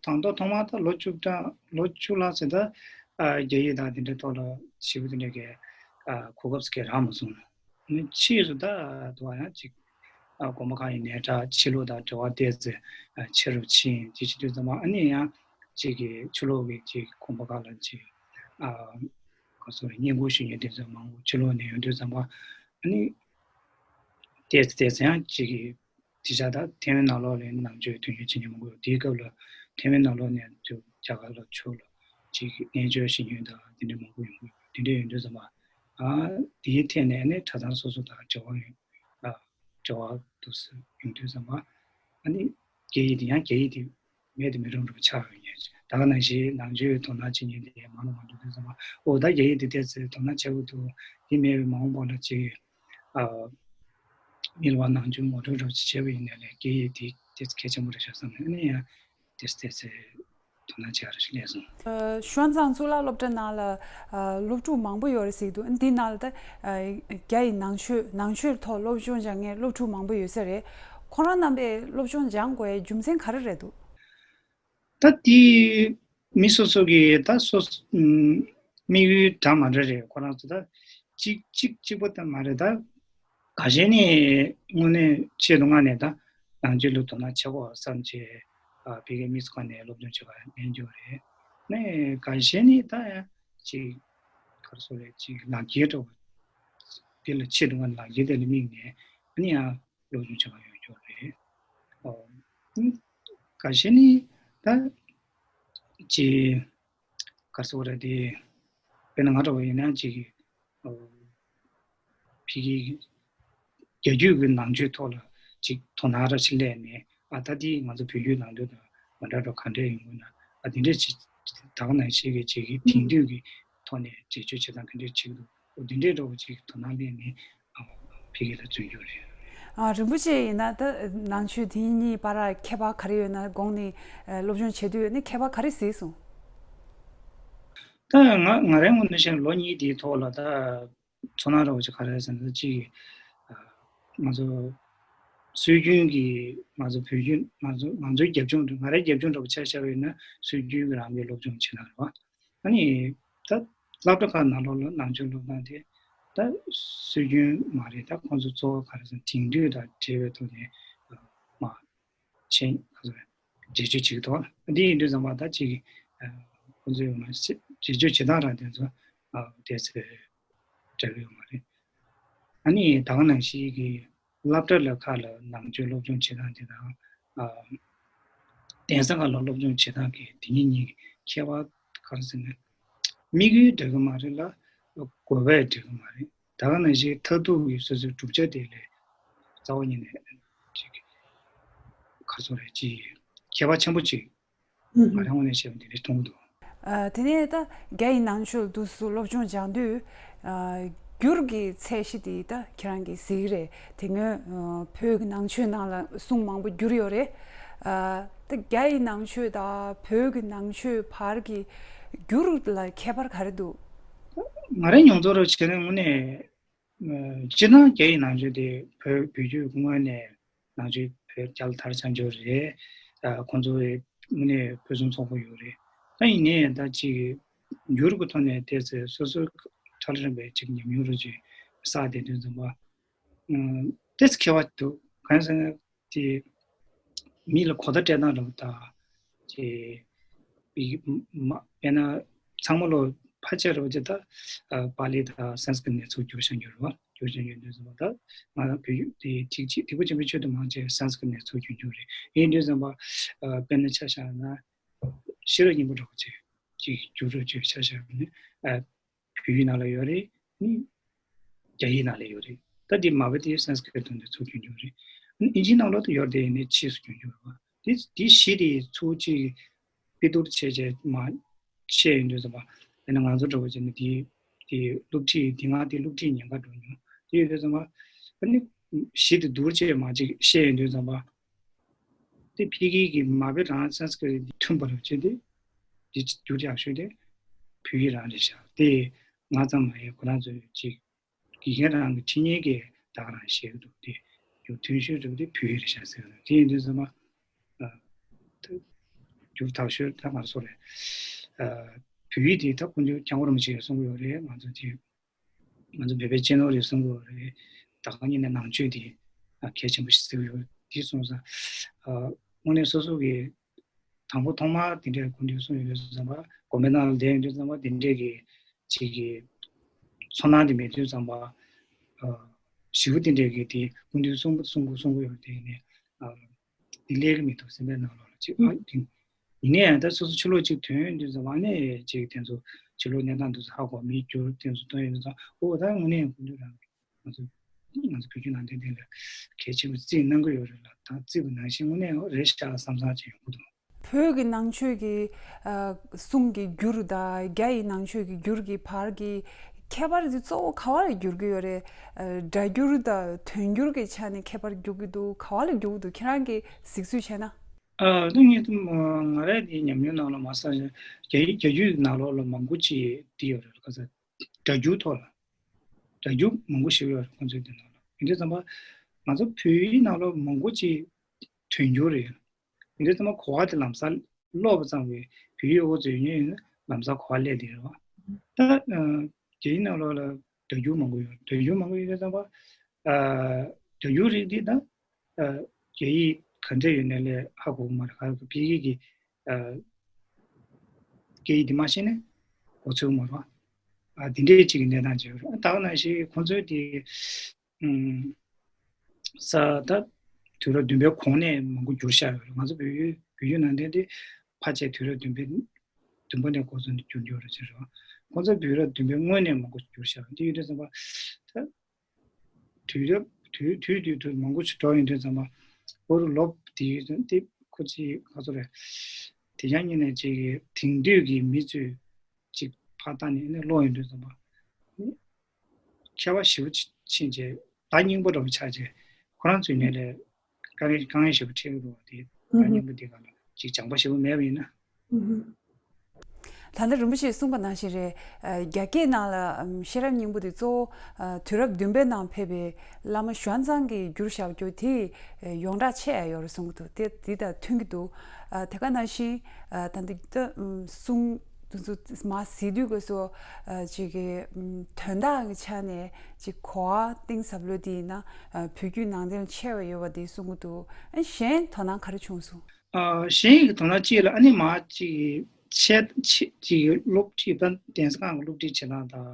དང་ཐོག་ཐོག་མར་ད་ལོ་བཅུ་གྲངས་ལོ་བཅུ་ལྷག་ཙམ་ད་ཨ་རྒྱ་ཡིག་དང་དེ་འདྲའི་ཐོག་ལ་ཞེ་པོ་དེ་འདྲའི་གི་ཨ་གོ་སྐབས་ཟེར་མཁན་རག་མ་སོང་། ཨ་ནི་ཕྱིས་སུ་ད་དུ་བ་ཡང་ཅིག་ཨ་དགོན་པ་ཁག་གི་ནས་ད་ཕྱི་ལོགས་དང་འབྲེལ་བ་བལྟས་ཚེ་ཨ་ཆེ་རུ་ཕྱིན། དེ་བྱེད་དུས་ཙམ་པ་ཨ་ནི་ཡང་ཅིག་གི་ཕྱི་ལོགས་ཀྱི་ཅིག་དགོན་པ་ཁག་ལ་ཅིག་ཨ་ག་སོ་རེ་བསྙེན་བཀུར་ཞུ་མཁན་དེ་ཚོ་མང་པོ་ཕྱི་ལོགས་ནས་ཡོང་དུས་ཙམ་པ་ཨ་ནི་བལྟས་ཚེ་བལྟས་ཚེ་ཡང་ཅིག་གི་དེ་ཆ་ད་ཐའེ་ཝན་ནང་ལོགས་ལ་ནང་ཆོས་དོན་གཉེར་བྱེད་མཁན་མང་པོ་ཡོད། དེའི་སྐབས་ལ་ཐའེ་ཝན་ནང་ལོགས་ནས་ཚུར་རྒྱ་གར་ལ་ཕྱོགས་ལ་ཅིག་རྣལ་འབྱོར་ཞུ་མཁན་དང་དེ་འདྲ་མང་པོ་ཡོང་གི་ཡོད། དེ་འདྲ་ཡོང་དུས་ཙམ་པ་ཨ་དེའི་ཐད་ནས་ནི་གྲྭ་ཚང་སོ་སོ་དང་འབྲེལ་བ་ཡོད། ཨ་འབྲེལ་བ་འདུག་སེ་ཡོང་དུས་ཙམ་པ་ཨ་ནི་རྒྱ་ཡིག་དེ་ཡང་རྒྱ་ཡིག་དེ་མེད་དུ་མི་རུང་འགྲོ་ཆགས་ཡོང་ངེས། ད་ག་ནང་བཞིན་ནང་ཆོས་དོ་སྣང་བྱེད་མཁན་དེ་མང་རུ་མང་རུ་འགྲོ་དུས་ཙམ་པ་ཨོ་ད་རྒྱ་ཡིག་དེ་ཏོག་ཙམ་དོ་སྣང་བྱེད་དགོས་འདུག། དེ་མེད་པའི་མ་འོངས་པ་ལ་ཅིག་ཨ་མི་ལ་བ་ནང་ཆོས་ངོ་སྤྲོད་རོགས་ཅིག་བྱས་པ་ཡིན་ན་ལས་སྐད་ཡིག་དེ་དེ་གལ་ཆེན་པོ་རེད་ཤག་བསམ་ནས་ཨ་ནི་ཡང་དེ་དེ་ཚེ་དོ་སྣང་བྱེད་ཡ་རེ་ཞིག་སླེབས་སོང་། ཨ་ཤོན་ཙང་གཙུག་ལག་སློབ་གྲྭ་ནང་ལ་ཨ་སློབ་ཕྲུག་མང་པོ་ཡོད་རེད་ཟེར་གྱི་འདུག། འདི་ནང་ལ་ད་ཨ་རྒྱ་ཡི་ནང་ཆོས་ནང་ཆོས་ཐོག་སློབ་སྦྱོང་སྦྱང་མཁན་སློབ་ཕྲུག་མང་པོ་ཡོད་ས་རེད། ཁོང་རང་རྣམ་པས་སློབ་སྦྱོང་སྦྱང་དགོས་ཡའི་རྒྱུ་མཚན་ག་རེ་རེད་འདུག། ད་དེ་མི་སོ་སོ་གི་ད་སོ་སོ་ཨུམ་དམིགས་ཡུལ་འདྲ་མ་འདྲ་རེད། ཁོ་རང་ཚོ་ད་གཅིག་གཅིག་གཅིག་པོ་ད་མ་རེད། ད་འགའ་ཤས་ནི་དངོས་གནས་ཆེད་དུ་མངགས་ནས་ད་ནང་ཆོས་ལ་དོ་སྣང་བྱེད་དགོས་བསམ་བྱས་ཨ་ཕ་གིའི་དམིགས་སུ་བཀར་ནས་སློབ་སྦྱོང་བྱེད་པ་ལེན་རྒྱུ་རེད། ནས་འགའ་ཤས་ནི་ད་ཡང་ཅིག་ག་རེ་ཟེར་རེད། ཅིག་ལག་འཁྱེར་འདྲ་བོ་དེ་ལ་ཆེད་དུ་མངགས་ནས་ལག་འཁྱེར་དེ་ལ་དམིགས་ནས་ཨ་ནི་ཡང་སློབ་སྦྱོང་བྱེད་པ་ཡོད་ཀྱོག་རེད། ཨོ། འགའ་ཤས་ནི་ད་ཅིག་ག་རེ་ཟེར་དགོས་རེད་དེ། དཔེར་ན་ང་འདྲ་བོ་ཡིན་ན་ཅིག་ཨོ། ཕ་གི་རྒྱ་རྒྱུད་ཀྱི་ནང་ཆོས་ཐོག་ལ་ཅིག་དོ་སྣང་ར་ཅིག་སླེབས་ནས་ཨ་ད་འདི་ང་ཚོ་བོད་བརྒྱུད་ནང་བསྟན་དང་མ་འདྲ་འགྲོ་ག་འདྲས་ཡོང་གི་ན་ཨ་དེ་འདྲས་ཅིག་ད་ག་ནང་བཞིན་གྱི་ཅིག་གི་དེང་དུས་ཀྱི་ཐོག་ནས་འགྲེལ་བརྗོད་བྱེད་སྟངས་ག་འདྲས་བྱེད་ཀྱི་འདུག། འོ་དེ་འདྲས་འདྲ་བོ་ཅིག་དོ་སྣང་སླེབས་ནས་ཨ་ཕ་གི་ལ་བརྩོན་རྒྱུ་རེད། ཨ་རིན་པོ་ཆེ་ཡིན་ན་ད་ནང་ཆོས་དེ་གཉིས་བར་ཁྱད་པར་ག་རེ་ཡོད་ན་དགོངས་ནས་ཨ་སློབ་སྦྱོང་བྱེད་དུས་ནི་ཁྱད་པར་ག་རེ་གཟིགས་སོང་། ད་ང་ང་རའི་ངོས་ནས་བཤད་ན་ལོ་གཉིས་དེའི་ཐོག་ལ་ད་ཚོར་སྣང་འདྲ་བོ་ཅིག་ག་རེ་རེད་ཟེར་ན་ཅིག་ཨ་ང་ཚོ་སྲོལ་རྒྱུན་གྱི་ང་ཚོ་བོད་བརྒྱུད་ང་ཚོ་ང་ཚོའི་རྒྱབ་ལྗོངས་ང་རའི་རྒྱབ་ལྗོངས་འདྲ་བོ་ཆ་བཞག་པ་ཡིན་ན་སྲོལ་རྒྱུན་གྱི་རང་གི་སློབ་སྦྱོང་བྱེད་སྟངས་རེད་བ། ཨ་ནི་ད་སློབ་གྲྭ་ཁག་ནང་ལོགས་ལ་ནང་ཆོས་སློབ་སྟངས་དེ་ད་སྲོལ་རྒྱུན་མ་རེད། ད་ཁོང་ཚོ་གཙོ་བོ་ག་རེ་ཟེར་ན་དེང་དུས་དང་འབྲེལ་བའི་ཐོག་ནས་མ་ཆེན་ག་ཚོད་འགྲེལ་བརྗོད་བྱེད་ཀྱི་འདུག། འདི་ཡིན་དུས་ཙམ་པ་ད་ཅིག་ཁོང་ཚོས་ཡོང་ན་འགྲེལ་བརྗོད་བྱེད་སྟངས་རང་དེ་ཚོ་དེ་ཚོ་འདྲ་གི་ཡོད་མ་རེད། ཨ་ནི་ད་ག་ནང་བཞིན་གྱི་སློབ་གྲྭ་ལ་ཁག་ལ་ནང་ཆོས་སློབ་སྦྱོང་བྱེད་སྟངས་དེ་དང་། ཨ། གདན་ས་ཁག་ལ་སློབ་སྦྱོང་བྱེད་སྟངས་ཀྱི་དེ་གཉིས་གཉིས་ཀྱི་ཁྱད་པར་ག་རེ་ཟེར་ན། དམིགས་ཡུལ་འདྲ་གི་མ་རེད་ལ། དགོས་པ་འདྲ་གི་མ་རེད། ད་ག་ནང་བཞིན་མཐར་ཐུག་གི་སོ་སོའི་བསྒྲུབ་བྱ་དེ་ལས་རྩ་བ་ཉིད་ནས་ཅིག་ག་རེ་ཟེར་རེད། ཅིག་ཁྱད་པར་ཆེན་པོ་ཅིག་ང་རང་ངོས་ནས་བཤད་པ་འདི་འདྲ་མཐོང་གི་འདུག། ཨ། དེ་ནས་ད་རྒྱ་ཡི་ནང་ཆོས་འདུག་སུ་སློབ་སྦྱོང་སྦྱང་དུས། ཨ། འགྱུར་གྱི་ཚད་གཞི་དེ་ད་ཁྱེད་རང་གིས་གཟིགས་རེད། དེ་སྔོན་ཨ་བོད་ཀྱི་ནང་ཆོས་ནང་ལ་གསུང་མང་པོ་བསྒྱུར་ཡོད་རེད། ཨ་ད་རྒྱ་ཡི་ནང་ཆོས་དང་བོད་ཀྱི་ནང་ཆོས་བར་གྱི་འགྱུར་ལ་ཁྱད་པར་ག་རེ་འདུག་ང་རའི་མྱོང་ཚོར་རུ་བྱས་ན་དངོས་གནས། ཨ་སྤྱིར་བཏང་རྒྱ་ཡི་ནང་ཆོས་དེ་བོད་བོད་བརྒྱུད་སྔོན་ནས་ནང་ཆོས་བོད་རྒྱ་ལ་དར་ཆ་འཇོག་རེད། ཨ་ཁོང་ཚོ་དངོས་གནས་ཕུན་སུམ་ཚོགས་པོ་ཡོད་རེད། ད་ཡིན་ནའི་ད་ཅིག་འགྱུར་གྱི་ཐོག་ནས་བལྟས་ཚེ་སོ་སོའི་ཁྲ་ལ་རིམ་པའི་ཅིག་ཉམས་མྱོང་རུ་ཅིག་བསགས་བསྡད་དུས་ཙམ་པ། ཨ་ཏོག་ཙམ་ཁྱད་པར་འདུག་གང་ཡིན་ཟེར་ན། དེ་མི་ལ་གོ་བརྡ་སྤྲད་སྟངས་འདྲ་པོ་དང་། དེ་ཡི་མ་དཔེར་ན་ཚང་མ་ལོ་ཕལ་ཆེར་རོ་ཅེ་ད་ཨ་པཱ་ལི་དང་སཾ་སྐྲྀཏ་ནས་ཚུར་བསྒྱུར་བཞག་རྒྱུ་རེད་བ། བསྒྱུར་བཞག་རྒྱུ་འདུག་ཟེར་བ། ད་ང་རང་བོད་ཡིག་དེ་ཅིག་ཅིག་སྡིག་པ་ཆེན་པོའི་ཆོས་དུ་མང་ཆེ་སཾ་སྐྲྀཏ་ནས་ཚུར་བསྒྱུར་རྒྱུ་རེད། ཡིན་དུས་ཙམ་པ་ཨ་དཔེར་ན་ཆ་བཞག་ན་ཤེས་རབ་སྙིང་པོ་འདྲ་པོ་ཅིག་ཅིག་བསྒྱུར་རོ་ཅེས་ཆ་བཞག་ན་ཨ། བོད་ཡིག་ནང་ལ་ཡོད་རེད། ནི་རྒྱ་ཡིག་ནང་ལ་ཡོད་རེད། ད་འདི་མ་བོད་དེ་སཾ་སྐྲྀཏ་དང་འདི་ཚུར་བསྒྱུར་རྒྱུ་རེད། ཨིན་ཇིའི་ནང་ལོགས་དུ་ཡོད་དེ་ནི་ཕྱིས་སུ་བསྒྱུར་རྒྱུ་རེད་བ། དེ་དེ་གཞི་དེ་ཚུར་ཅིག་ཕྱིར་བསྡུ་བྱས་བྱས་མ་བཤད་ཡོང་དུས་ཙམ་པ། དེ་ནི་ང་ཚོ་འདྲ་བོ་བྱས་ན་དེ་དེ་སློབ་ཁྲིད་དེ་སྔ་དེ་སློབ་ཁྲིད་ཉེན་ཁ་འགྲོ་མྱོང་། དེ་ཡོད་དུས་ཙམ་པ་ཨ་ནི་གཞི་དེ་བསྡུར་བྱས་མ་ཅིག་བཤད་ཡོང་དུས་ཙམ་པ། དེ་ཕ་གི་གི་མ་བོད་རང་སཾ་སྐྲྀཏ་མཐུན་པ་རུ་བྱས་ཏེ། འདི་བསྒྱུར་ཡག་ཤོས་དེ་བོད་ཡིག་རང་རེད་ཤག་དེ་ང་ཙམ་མ་ཡིན། ཁོ་རང་ཚོས་ཅིག་དགེ་རྒན་རང་གི་ཁྲིད་མཁན་གྱིས་ད་ག་རང་བཤད་ཀྱི་འདུག་དེ་བསྒྱུར་ཐུང་ཤོས་རེད་པ། དེ་བོད་ཡིག་རེད་ཤག་ཟེར་གྱི་འདུག་དེ་ཡིན་དུས་ཙམ་པ། ཨ་ད་བསྒྱུར་ཐག་ཤོས་ད་ང་ཚོ་རེད། ཨ་བོད་ཡིག་དེ་ད་དཀོན་མཆོག་སྐྱབས་མགོན་རིན་པོ་ཆེས་གསུང་གི་ཡོད་རེད། ང་ཚོ་དེ། ང་ཚོ་བོད་པའི་གཅེས་ནོར་རེད་གསུང་གི་ཡོད་རེད། ད་ག་ཉིད་ནས་ནང་ཆོས་དེ་གལ་ཆེན་པོ་ཞིག་བརྩི་གི་ཡོད་དེ་གསུངས་ཙང་། ཨ་དངོས་གནས་སོ་སོ་གི་དང་པོ་ཐོག་མར་དེ་འདྲའི་སྐུ་མདུན་གསུང་ཡོང་དུས་ཙམ་པ། དགོན་པའི་ནང་ལ་བསྡད་ཡོང་དུས་ཙམ་པ་དེ་འདྲའི་གི་ཅིག་གི་ཚོར་སྣང་དེ་མེད་དུས་ཙམ་པ། ཨ་ཞེ་པོ་དེ་འདྲའི་གི་དེ་སྐུ་མདུན་གསུང་གསུང་གི་གསུང་གི་ཡོད་དེ་ནས། ཨ་འདི་ལས་ཀྱི་མི་འདུག་སེམས་པའི་ནང་ལོགས་ལ་ཅིག་ཨ་དེ། ཡིན་ནའི་ཡང་ད་སོ་སོ་ཕྱི་ལོགས་ཅིག་ཐོན་དུས་ཙམ་པ་ནས་ཅིག་དེ་ཚོ་ཕྱི་ལོགས་གནས་སྟངས་དེ་ཚོ་ཧ་གོ། མི་འགྱུར་དེ་ཚོ་ཐོན་ཡོང་དུས་ཙམ། ཨོ་ད་དངོས་གནས་སྐུ་མདུན་རང་ང་ཚོ་ང་ཚོ་བོད་བརྒྱུད་ནང་བསྟན་དེ་ལ་གལ་ཆེན་པོ་བརྩི་གནང་གི་ཡོད་རེད་ལ། ད་བརྩི་བ་ནང་བཞིན་དངོས་གནས་རེད་ཤག་བསམ་བསམ་ཅིག་ཡོང་གི་འདུག་བོད་ཀྱི་ནང་ཆོས་ཀྱི་ཨ་གསུང་གི་འགྱུར་དང་རྒྱ་ཡི་ནང་ཆོས་ཀྱི་འགྱུར་གྱི་བར་གྱི་ཁྱད་པར་དེ་གཙོ་བོ་ག་བར་འགྱུར་གྱི་ཡོད་རེད། ཨ་སྒྲ་འགྱུར་དང་དོན་འགྱུར་གྱི་ཆ་ནས་ཁྱད་པར་འགྱུར་གྱི་འདུག་ག་བ་ལ་འགྱུར་གྱི་འདུག་ཁྱེད་རང་གིས་གཟིགས་ཚུལ་བྱས་ན། ཨ་ད་ངས་ད་ང་རའི་དེའི་ཉམས་མྱོང་ནང་ལ་མ་ཟད་རྒྱ་ཡིག་རྒྱ་རྒྱུད་ནང་ལོགས་ལ་མང་པོ་ཅིག་འདི་ཡོད་རེད། ག་ས་སྒྲ་འགྱུར་ཐོག་ལ་སྒྲ་འགྱུར་མང་པོ་ཞིག་ཡོད་རེད། ཁོང་ཚོའི་དེ་ནང་ལ་ཡིན་དུས་ཙམ་པ་ང་ཚོ་བོད་ཡིག་ནང་ལོགས་མང་པོ་ཅིག་དོན་འགྱུར་རེད། ཡིན་དུས་ཙམ་པ་གོ་བ་དེ་ལམ་སང་ཀློག་པ་ཙམ་གྱིས་བོད་ཡིག་ཨོ་ཙམ་ཡོད་ཡིན་ན་ལམ་སང་གོ་བ་སླེབས་བསྡད་རེད་བ། ད་ཨ་རྒྱ་ཡིག་ནང་ལོགས་ལ་སྒྲ་འགྱུར་མང་པོ་ཡོད། སྒྲ་འགྱུར་མང་པོ་ཡོད་དུས་ཙམ་པ། ཨ་སྒྲ་འགྱུར་རིགས་འདི་ད་ཨ་རྒྱ་ཡིག་ག་འདྲ་ཡོད་ནའི་ལས་ཧ་གོ་གི་མ་རེད། ག་ཕ་གི་གི་ཨ་རྒྱ་ཡིག་འདི་མ་ཤེས་ནའི་གོ་ཚོད་མ་རེད་བ། ཨ་འདི་འདྲའི་ཅིག་གི་གནས་སྟངས་ཅིག་ཡོད་རེད། ད་ག་ནང་བཞིན་ཁོང་ཚོའི་དེ་ཨུམ། ས་ད་དུས་རབས་བདུན་པའི་གོང་ནས་མང་པོ་བསྒྱུར་བཞག་ཡོད་རེད། ང་ཚོ་བོད་ཡུལ་བོད་ཡུལ་ནང་བསྟན་དེ་ཕལ་ཆེར་དུས་རབས་བདུན་པའི་བདུན་པ་ནས་འགོ་བཟུང་ནས་བསྒྱུར་ཡོད་རེད་ཟེར་རེད་བ། ཁོང་ཚོ་དུས་རབས་བདུན་པའི་སྔོན་ནས་མང་པོ་བསྒྱུར་བཞག་ཡོད། དེ་ཡོད་དུས་ཙམ་པ་ད་དུས་རབས་དུས་དུས་དུས་དུས་མང་པོ་ཞིག་འགྲོ་ཡོང་དུས་ཙམ་པ་ཨོ་རུ་ལོབ་དེ་ཡོད་དེ་ཁོ་ཅིག་ག་ཚོད་རེད། དེ་ཡང་ཉིན་ནས་ཅིག་དེང་དུས་ཀྱི་མི་ཚོས་ཅིག་ཕར་བལྟས་ནས་ནས་ཀློག་ཡོང་དུས་ཙམ་པ། ཁྱད་པར་ཞེ་པོ་ཅིག་ཕྱིན་རྗེས་ད་རྙིང་པ་འདྲ་པོ་ཆགས་རྗེས་ཁོ་རང་ཚོའི་ངོས་ནས་དཀའ་ངལ་དཀའ་ངལ་ཞེ་པོ་འཕྲད་ཀྱི་འདུག་བ། དེ་ད་ཨུ་ཧུ། རྙིང་པ་འདི་ག་ལ་ཅིག་སྦྱངས་པ་ཞེ་པོ་མེད་པ་ཡིན་ན། ཨུ་ཧུ། ད་ལྟ་རིན་པོ་ཆེས་གསུངས་པ་ནང་བཞིན་རེད། ཨ་རྒྱ་སྐད་ནང་ལ་ཨམ་ཤེས་རབ་སྙིང་པོ་དེ་གཙོ་བོ་ཨ་དུས་རབས་བདུན་པའི་ནང་ཕེབས་པའི་བླ་མ་ཞུན་ཙང་གིས་བསྒྱུར་བཞག་རྒྱུ་དེ་ཨ་ཡོངས་གྲགས་ཆེ་ཡ་ཡོད་རེད་གསུང་གི་འདུག་དེ་དེ་དང་མཐུན་གྱི་འདུག་ཨ་དེ་ག་ནང་བཞིན་ཨ་ད་ལྟ་ད་ཨམ་གསུང་དེ་ཚོ་མར་གཟིགས་དུས་སྐབས་སུ་ཨ་ཅིག་གི་ཨམ་དོན་དག་གི་ཆ་ནས་ཅིག་གོ་བ་གཏིང་ཟབ་ལོས་དེ་ཡིན་ན་ཨ་བོད་བརྒྱུད་ནང་བསྟན་ཆེ་བ་ཡོད་པ་དེ་གསུང་གི་འདུག་ཨ་གཞན་དོ་སྣང་ག་རེ་བྱུང་སོང་། ཨ་གཞན་ཡི་དོ་སྣང་གཅིག་ལ་ཨ་ནི་མ་ཅིག་ཆེད་ཆེད་ཅིག་སློབ་ཁྲིད་ད་གདན་ས་ཁང་གི་སློབ་ཁྲིད་བྱེད་སྟངས་དང་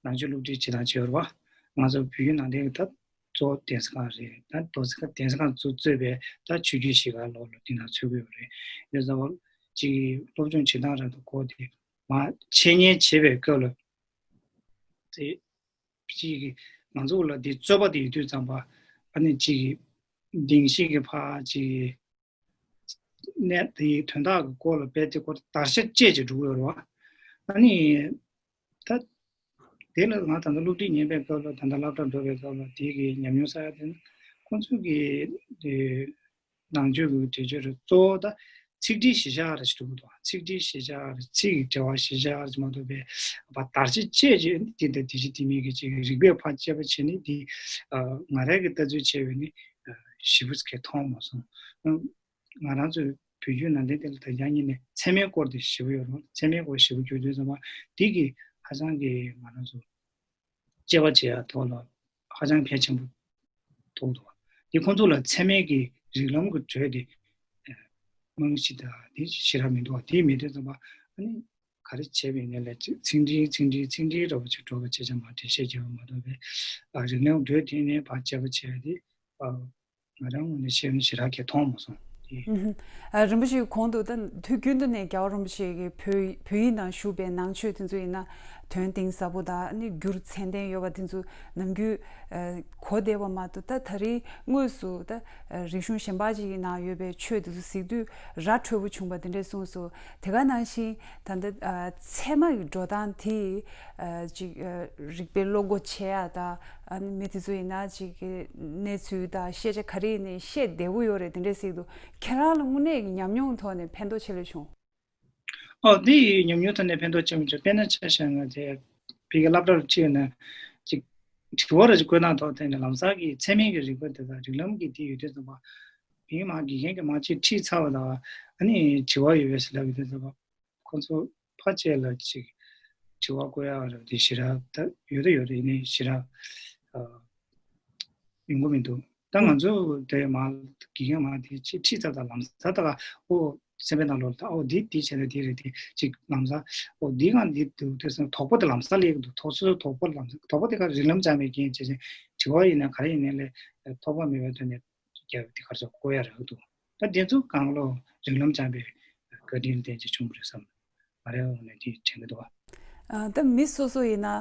ནང་ཆོས་སློབ་ཁྲིད་བྱེད་སྟངས་བྱེད་ཡོད་རེད་བ། ང་ཚོ་བོད་བརྒྱུད་ནང་བསྟན་གྱི་ད་གཙོ་བོ་གདན་ས་ཁང་རེད། ད་གདན་ས་ཁང་གདན་ས་ཁང་གཙོ་གཙོས་པའི་ད་ཆོས་བརྒྱུད་བཞི་ཀ་ལོག་ལ་དེ་ནང་ཚུད་ཀྱི་ཡོད་རེད། ཡོད་ཙང་ཅིག་སློབ་སྦྱོང་བྱེད་སྟངས་རང་དུ་གོ་དེ་མ་འཆད་ཉན་བྱེད་པའི་སྐབས་ལ་དེ། གཅིག་གིས་ང་ཚོ་ལ་འདི་རྩོད་པ་དེ་ཡོད་དུས་ཙམ་པ་ཨ་ནི་གཅིག་གིས་བདེན་བཞི་གི་ཕར་གཅིག་གནས་དེའི་དོན་དག་གི་སྐོར་ལ་རྦད་དེ་ཁོ་བརྡར་ཤ་བཅད་ཅིག་འགྲོ་གི་ཡོད་རེད་བ། ཨ་ནི་ད་ དེ་ལ་ང་ད་ལྟ་སློབ་ཁྲིད་ཉན་པའི་སྐབས་ལ། ད་ལྟ་སློབ་གྲྭར་འགྲོ་བའི་སྐབས་ལ་དེ་གི་ཉམས་མྱོང་བསགས་ཡ་དེ་ནི། ཁོང་ཚོ་གི་དེ་ནང་ཆོས་ཀྱི་འགྲེལ་བརྗོད་རེད། གཙོ་བོ་ད་ཚིག་འགྲེལ་གཞི་བཞག་རེ་ཞིག་འདུག་དང་། ཚིག་འགྲེལ་གཞི་བཞག་རེ། ཚིག་གི་འགྲེལ་བ་གཞི་བཞག་རེ་ཞིག་མ་གཏོགས་པའི་བར་དར་ཆ་བཅད་རྗེས་འདི་དང་དེ་བཞིན་དེ་མིན་གྱི་ཅིག་རིགས་པས་ཕར་དཔྱད་པ་བྱས་ནས་འདི་ང་རང་གི་ལྟ་ཚུལ་བྱས་པས་ནི་ཞིབ་པོ་གང་མཐོང་མ་སོང་། ང་རང་ཚོའི་བོད་བརྒྱུད་ནང་བསྟན་དེ་ལ་ད་ཡང་ཉིད་ནས་ཚད་མའི་སྐོར་དེ་ཞེ་པོ་ཡོད་རུང་། ཚད་མའི་སྐོར་ཞེ་པོ་བརྗོད་དུས་ཙམ་པ་དེ་གི་ཧ་ཅང་གི་ང་རང་ཚོ་དཔྱད་པ་བྱེད་ཡ་ཐོག་ལ་ཧ་ཅང་གལ་ཆེན་པོ་མཐོང་འདུག་དེ་ཁོང་ཚོ་ལ་ཚད་མའི་གི་རིགས་ལམ་གྱི་གྲོས་དེ་རྨང་གཞི་དང་དེ་ཞེ་དྲག་མི་འདུག་དེ་མེད་དུས་ཙམ་པ་ཨ་ནི་ག་རེ་བྱས་པ་ཡིན་ནའི་ལས་ཚིག་འགྲེལ་ཚིག་འགྲེལ་ཚིག་འགྲེལ་འདྲ་པོ་ཅིག་འགྲོ་བ་བྱས་ཙང་མར་འགྲེལ་བཤད་བརྒྱབ་པ་མ་གཏོགས་པའི་རིགས་ལམ་གྲོས་དེ་ནས་ཕར་དཔྱད་པ་བྱས་ཏེ། ང་རང་ངོས་ནས་བཤད་ན་ཞེ་དྲག་གི་མཐོང་མ་སོང་། ཨུ་ཧུམ། ཨ། རིན་པོ་ཆེ་གོང་དུ་ད་དུས་རྒྱུན་དུ་ནས་རྒྱལ་བ་རིན་པོ་ཆེ་གི་བོད་བོད་ཡིག་ནང་བཞུགས་པའི་ནང་ཆོས་དེ་ཚོ་ཡིན་ན་དོན་གཏིང་ཟབ་པོ་དང་ནི་རྒྱུ་མཚན་ལྡན་ཡོད་པ་དེ་ཚོ་ནམ་རྒྱུན་ཨ་གོ་བསྡད་པ་མ་གཏོགས། ད་ད་རེས་དངོས་སུ་ད་ཨ་རིག་གཞུང་གཞན་པ་ཅིག་གི་ནང་ཡོད་པའི་ཆོས་དེ་ཚོ་གཟིགས་དུས་ར་འཕྲོད་པོ་བྱུང་བ་དེ་འདྲས་གསུངས་སོང་། དེ་ག་ནང་བཞིན་ད་ལྟ་ཨ་ཚད་མ་གི་འགྲོ་སྟངས་དེ་ཨ་ཅིག་ཨ་རིག་པའི་བློ་སྒོ་ཕྱེ་ཡ་དང་། ཨ་ནི་མི་དེ་ཚོ་ཡིན་ན་ཅིག་གི་གནས་ཚུལ་དང་ཤེས་བྱ་ག་རེ་ཡིན་ནའི་ཤེས་བདེ་པོ་ཡོད་རེད། དེ་འདྲས་ཟེར་གྱི་འདུག་ཁྱེད་རང་ལ་དངོས་གནས་ཀྱི་ཉམས་མྱོང་ཐོག་ནས་ཕན་ཐོགས་ཆེ་ལོས་བྱུང་། ཨོ། དེ་ཡི་ཉམས་མྱོང་ཐོག་ནས་ཕན་ཐོགས་ཆེན་པོ་བྱུང་། དཔེར་ན་ཆ་བཞག་ན་དེ་ཕ་གི་སློབ་གྲྭ་རུ་ཁྲིད་ཡོང་ན་ཅིག་དྲི་བ་ར་ཅིག་བཀོད་སྟངས་ཐོག་ཐད་ནས་ལམ་སང་གི་ཚད་མའི་གི་རིག་པ་དེ་དང་རིགས་ལམ་གྱི་དེ་ཡོད་དུས་ཙམ་པ། མིའི་མ་དགེ་རྒན་གྱིས་མ་ཅིག་ཁྲིད་ཚར་བ་དང་ཨ་ནི་དྲི་བ་ཡོད་པས་ལབ་ཡོད་དུས་ཙམ་པ། ཁོང་ཚོ་ཕལ་ཆེར་ལ་ཅིག་དྲི་བ་བཀོད་ཡག་རེད་དེ་ཞེ་དྲག་ད་ཡོད་ད་ཡོད་རེད། ཡིན་ནའི་ཞེ་དྲག་ཨ་ཡོང་གི་མི་འདུག་ད་ང་ཚོ་དེ་མ་དགེ་རྒན་མ་དེ་ཅིག་ཁྲིད་ཚར་དང་ལམ་སང་ད་ག་ཨོ་སེམས་པའི་ནང་ལོགས་ལ་ད་ཨོ་འདི་འདི་བྱས་ན་འདི་རེད། དེ་ཅིག་ལམ་སང་ཨོ་འདི་གང་འདི་འདུག་དེ་སོང་དོགས་པ་དེ་ལམ་སང་སླེབས་ཀྱི་འདུག་དོགས་སོ་སོ་དོགས་པ་ལམ་སང་དོགས་པ་དེ་ག་རིགས་ལམ་སྦྱངས་པའི་རྐྱེན་བྱས་ཙང་དྲི་བ་ཡིན་ན་ག་རེ་ཡིན་ནའི་ལས་དོགས་པ་མེད་པའི་ཐོག་ནས། རྒྱབ་དེ་གར་སོགས་བཀོད་ཡ་རག་འདུག་ད་དེ་ཚོ་གང་ལོ་རིགས་ལམ་སྦྱངས་པའི་བཀའ་དྲིན་ལྡན་ཅིག་བྱུང་བ་རེད་བསམ། ང་རའི་འོག་ནས་དེ་དྲན་གྱི་འདུག་ཨ། ད་མི་སོ་སོ་ཡིན་ན་ཨ་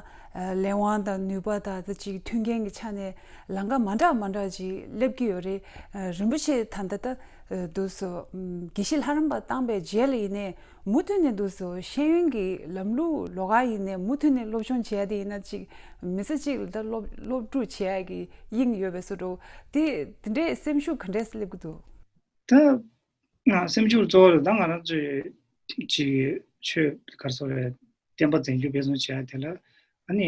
ལས་དབང་དང་ནུས་པ་དང་ད་ཅིག་མཐུན་རྐྱེན་གྱི་ཆ་ནས་ལམ་ཁ་མ་འདྲ་མ་འདྲ་ཅིག་སླེབས་ཀྱི་ཡོད་རེད། ཨ་རིན་པོ་ཆེ་ད་ལྟ་ད་ཨ་འདུག་སོ་ཨམ་དགེ་བཤེས་ལྷ་རམས་པ་བཏང་པའི་རྗེས་ལ་ཡིན་ནའི་མུ་མཐུད་ནས་འདུག་སོ་ཤེས་ཡོན་གྱི་ལམ་ལུགས་ལོགས་ཀ་ཡིན་ནའི་མུ་མཐུད་ནས་སློབ་སྦྱོང་བྱས་ཏེ་ཡིན་ན་ཅིག་མི་ཚེ་གཅིག་ལ་ད་སློབ་སློབ་ཕྲུག་བྱེད་ཡ་གི་དབྱིངས་ཡོད་པའི་བཟོ་འདྲ། དེ་དེ་འདྲའི་སེམས་ཤུགས་ག་འདྲས་སླེབས་ཀྱི་འདུག་ད་ང་སེམས་ཤུགས་གཙོ་བོ་རེད། ད་ང་རང་ཚོའི་ཅིག་ཆོས་ག་རེ་ཟེར་རེད། བསྟན་པ་འཛིན་སྐྱོང་སྤེལ་གསུམ་བྱེད་ཡ་དེ་ལ་ཨ་ནི་